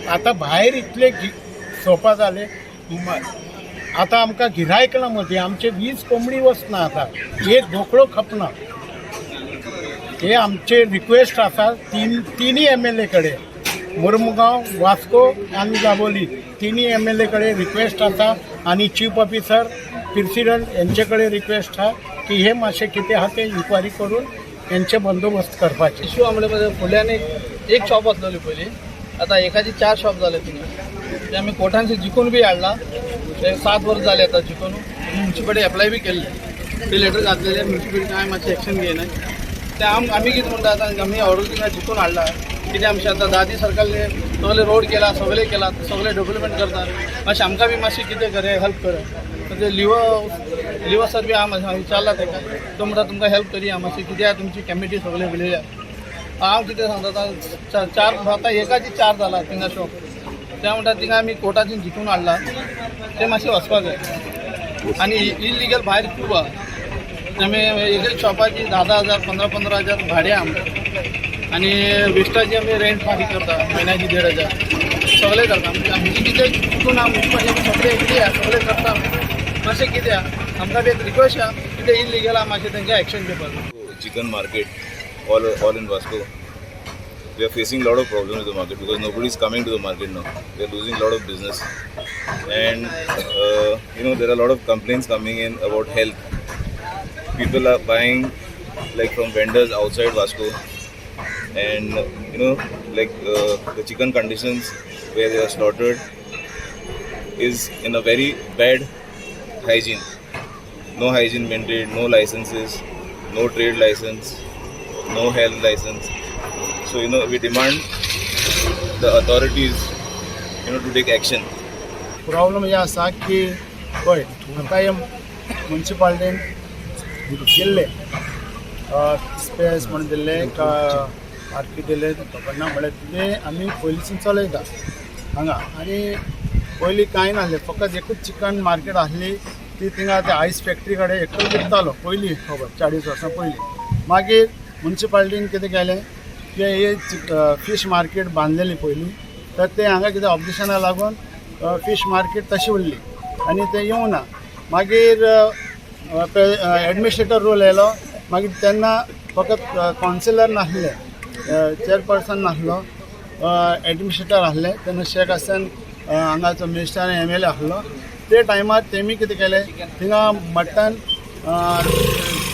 आतां भायर इतले शॉपां जाले. आतां आमकां गिरायक ना मदीं. आमचे 20 कोंबडी वचना, आतां एक बोकडो खपना. हे आमचे रिक्वेस्ट आसा तिनूय एमएलए कडेन, मुरमुगांव, वास्को आनी दाबोली, तिनूय एमएलए कडेन रिक्वेस्ट आसा आनी चीफ ऑफिसर, प्रेसिडेंट यांचे कडेन रिक्वेस्ट आहा की हे मातशें कितें आहा तें इन्क्वायरी करून यांचे बंदोबस्त करपाचे. इशू आमले फुडल्यान एक एक शॉप आसलेली पयली, आतां एकाची चार शॉप जाले थिंगा. ते आमी कोर्टान जिखून बी हाडला. ते 7 वर्स जाले आतां जिखून. म्युन्सिपालिटी एप्लाय बी केल्ले, ते लेटर घातलेले. म्युन्सिपालिटी कांय मातशें एक्शन घेयना. ते आमी कितें म्हणटा, आतां आमी ऑर्डर थिंगा जिखून हाडला. कितें आमचें आतां दादी सरकारने सगळे रोड केला, सगळे केला, सगळे डेव्हलपमेंट करता. मातशें आमकां बी मातशें कितें करे, हेल्प करे. ते लिवो लिवो सर बी आहा, विचारला ताका, तो म्हणटा तुमकां हेल्प करया मातशें. कित्याक तुमची कमिटी सगळे उलयल्या. हांव कितें सांगता, आतां चार, आतां एकाची चार जाला थिंगा शॉप. ते म्हणटा थिंगा आमी कोर्टाच्यान जिखून हाडला, ते मातशें वचपाक जाय. आनी इलिगल भायर खूब आहा. आमी एक एक शॉपाची 10-10 हजार, 15-15 हजार भाडें आमकां आनी वेस्टाची आमी रेंट फारीक करता म्हयन्याची 1500. सगळें करता. आमची कितें चुकून आमची सगळें एग्री आहा, सगळें करता. मातशें कितें आहा, आमकां बी एक रिक्वेस्ट आहा, कितें इलिगल आहा मातशें तेंकां एक्शन घेवपाक जाय. Chicken market all in Vasco. We are facing a lot of problems with the market because nobody is coming to the market now. We are losing a lot of business, and there are a lot of complaints coming in about health. People are buying like from vendors outside Vasco, and like the chicken conditions where they are slaughtered is in a very bad hygiene. No hygiene maintained, no licenses, no trade license, no health license. So we demand the authorities to take action. Problem हे आसा की पळय, आतां हे मुन्सिपालिटीन दिल्ले space म्हणून दिल्ले, market दिल्ले, खबर ना. म्हळ्यार ते आमी पयलींसून चलयता हांगा. आनी पयलीं कांय नासलें, फकत एकूच चिकन मार्केट आसली. ती थिंगा ते आयस फॅक्टरी कडेन एकूच विकतालो पयलीं, खबर 40 वर्सां पयलीं. मागीर मुन्सिपालिटीन कितें केलें की हे फीश मार्केट बांदलेली पयलीं, तर ते हांगा कितें ऑब्जेक्शना लागून फीश मार्केट तशी उरली आनी ते येवना. मागीर एडमिनिस्ट्रेटर रूल येयलो. मागीर तेन्ना फकत कावन्सिलर नासले, चेअरपर्सन नासलो, एडमिनिस्ट्रेटर आसले. तेन्ना शेख हसन हांगाचो मिनिस्टर, एमएलए आसलो. ते टायमार तेमी कितें केलें, थिंगा मटन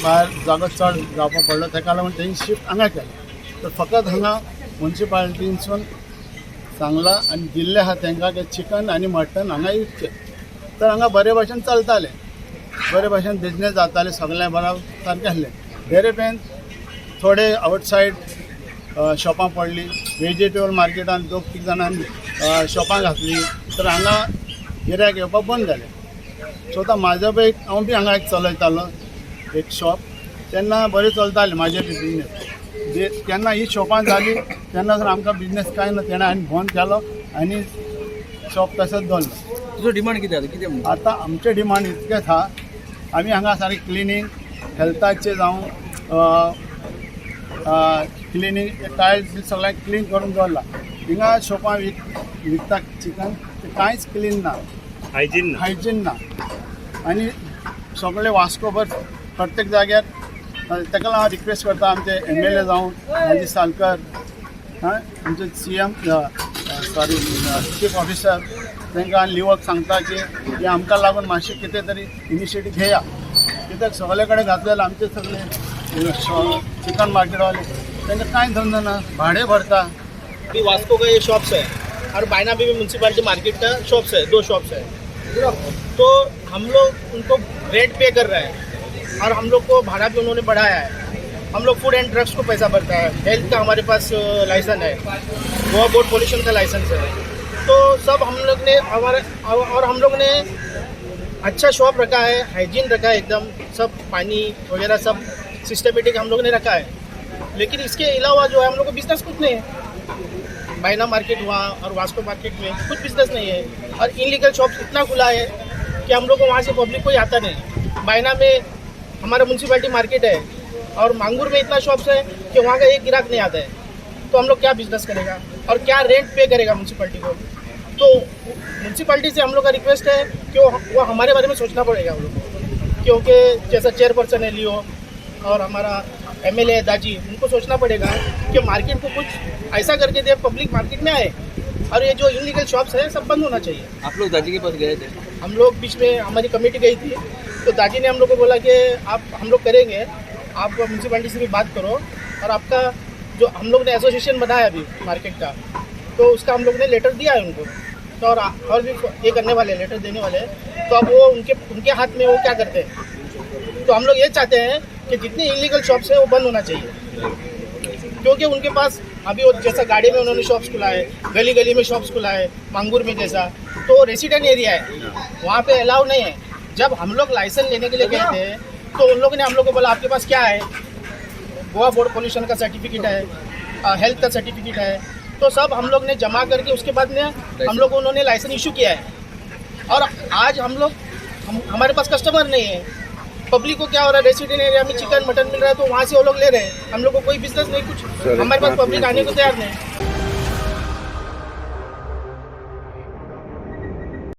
भायर जागो चड जावपाक पडलो, ताका लागून तेणी शिफ्ट हांगा केलें. तर फकत हांगा मुन्सिपालिटीनसून सांगलां आनी दिल्लें आहा तांकां की चिकन आनी मटन हांगा विकचें. तर हांगा बरे भाशेन चलतालें, बरे भाशेन बिजनेस जाताले, सगळें बरें सारकें आसलें. देरेपेन थोडे आवटसायड शॉपां पडली. वेजिटेबल मार्केटान दोग तीग जाणांनी शॉपां घातली, तर हांगा गिरायक येवपाक बंद जालें. सो आतां म्हाजो बी एक, हांव बी हांगा एक चलयतालो एक शॉप. तेन्ना बरें चलतालें म्हाजें बी बिजनेस. केन्ना ही शॉपां जाली तेन्ना सर आमकां बिजनेस कांय ना. तेणें हांवें बंद केलो आनी शॉप तसोच दवरलो. तुजो डिमांड कितें आतां, कितें म्हणटा? आतां आमचें डिमांड इतकेंच आहा, आमी हांगा सारकें क्लिनींग, हेल्थाचें जावं क्लिनींग, टायल्स बी सगळें क्लीन करून दवरलां. हिंगा शॉपां विकता चिकन, ते कांयच क्लीन ना. हायजीन. हायजीन ना. आनी सगळे वास्कोभर प्रत्येक जाग्यार. ताका लागून हांव रिक्वेस्ट करता, आमचे एमएलए जावं राजेश सालकर, आं आमचे सीएम, सॉरी, चीफ ऑफिसर, तांकां लिवक सांगता की हे आमकां लागून मातशें कितें तरी इनिशिएटीव घेया. कित्याक सगळे कडेन घातलेले आमचे सगळे चिकन मार्केटवाले, तांकां कांय धंदो ना, भाडें भरता. अभी वास्को का ये शॉप्स है और बायना भी म्यूनसिपालिटी मार्केट का शॉप्स है, दो शॉप्स है. तो हम लोग उनको रेंट पे कर रहे हैं और हम लोग को भाड़ा भी उन्होंने बढ़ाया है. हम लोग फूड एंड ड्रग्स को पैसा भरता है, हेल्थ का हमारे पास लाइसेंस है, गोवा बोर्ड पोल्यूशन का लाइसेंस है. तो सब हम लोग ने हमारे और हम लोग ने अच्छा शॉप रखा है, हाइजीन रखा है एकदम, सब पानी वगैरह सब सिस्टमेटिक हम लोग ने रखा है. लेकिन इसके अलावा जो है, हम लोग को बिजनेस कुछ नहीं है. बायना मार्केट हुआ और वास्को मार्केट में कुछ बिजनेस नहीं है और इनलीगल शॉप्स इतना खुला है कि हम लोग को वहाँ से पब्लिक कोई आता नहीं. बायना में हमारा म्यूनसिपैलिटी मार्केट है और मांगूर में इतना शॉप्स है कि वहाँ का एक गिराक नहीं आता है. तो हम लोग क्या बिजनेस करेगा? और क्या रेंट पे करेगा म्यूनसिपलिटी को। तो म्यूनसिपलिटी से हम लोग का रिक्वेस्ट है कि वो हमारे बारे में सोचना पड़ेगा हम लोग को, क्योंकि जैसा चेयरपर्सन है लियो और हमारा एमएलए है दाजी, उनको सोचना पड़ेगा कि मार्केट को कुछ ऐसा करके दे, पब्लिक मार्केट में आए और ये जो इलीगल शॉप्स है सब बंद होना चाहिए। आप लोग दाजी के पास गए थे? हम लोग बीच में हमारी कमेटी गई थी तो दाजी ने हम लोग को बोला कि आप हम लोग करेंगे, आप म्यूनसिपालिटी से भी बात करो और आपका जो हम लोग ने एसोसिएशन बनाया अभी मार्केट का, तो उसका हम लोग ने लेटर दिया है उनको, तो और भी ये करने वाले हैं, लेटर देने वाले हैं। तो अब वो उनके उनके हाथ में वो क्या करते हैं। तो हम लोग ये चाहते हैं कि जितने इलीगल शॉप्स हैं वो बंद होना चाहिए, क्योंकि उनके पास अभी वो जैसा गाड़ी में उन्होंने शॉप्स खुला है, गली गली में शॉप्स खुला है, मांगूर में जैसा, तो रेसिडेंट एरिया है, वहाँ पे अलाउ नहीं है। जब हम लोग लाइसेंस लेने के लिए गए थे तो उन लोगों ने हम लोग को बोला आपके पास क्या है, गोवा बोर्ड पोल्यूशन का सर्टिफिकेट है, हेल्थ का सर्टिफिकेट है, तो सब हम लोग ने जमा करके उसके बाद में हम लोग को उन्होंने लाइसेंस इशू किया है। और आज हम लोग हम हमारे पास कस्टमर नहीं है। पब्लिक को क्या हो रहा है, रेसिडेंट एरिया में चिकन मटन मिल रहा है तो वहाँ से वो लोग ले रहे हैं, हम लोग को कोई बिजनेस नहीं कुछ, हमारे पास पब्लिक आने को तैयार नहीं।